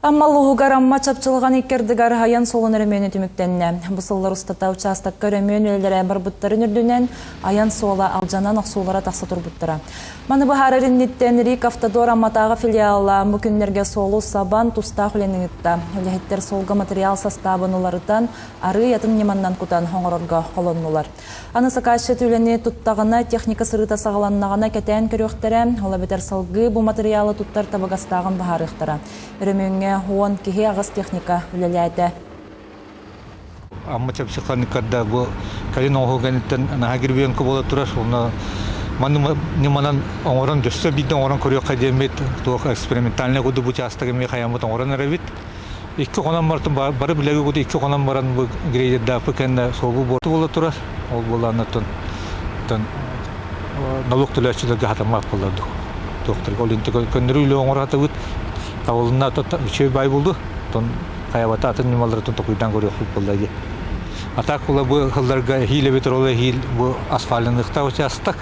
Амма улууһугар Амма Чапчылҕан иккэрдигэр айан суолун өрөмүөнэ түмүктэннэ. Бу сыллар устата учаастакка өрөмүөн үлэлэрэ барбыттарын үрдүнэн айан суола алдьанан охсуулара тахса турбуттара. Маны быһаарар инниттэн РИК Автодор Амматааҕы филиала бу күннэргэ суолу сабан тустаах үлэни ыытта. Үлэһиттэр суолга материал састаабын уларытан, арыый атын ньыманнан кутан оҥорорго холоннулар. Аны сакаасчыт үлэни туттаҕына, техника сырыыта саҕаланнаҕына кэтээн көрүөхтэрэ, ол эбэтэр салгыы бу матырыйаалы туттар табыгастааҕын быһаарыахтара. Өрөмүөҥҥэ 10 киһи аҕыс техника үлэлээтэ. Амма чэпчэкханиккарда бу кэлин оҥоһуу кэнниттэн наһаа гребенка буола турар. Онно манна ньыманан оҥорон өссө биирдэ оҥорон көрүөххэ диэммит туох экспериментальный курдук учаастагы эмиэ хайаммыт оҥорон эрэбит. Икки хонон бартын бары билэги куду икки хонон баран бу грейдердаахпы кэннэ суолу буорту буола турар. Ол буолааннаттан налог төлөөччүлэргэ хатаммат буоллардык. Туохтарга ол инти көннөрүү үлэ оҥоро сатабыт. Табылынна үчүгэй бай булду. Тон хайабата атын ньымаларытын токуйдаан көрүөхпүт буолла дии. А так була бу хылларга эһиил эбит ол эһиил бу асфальтыныхта учаастак.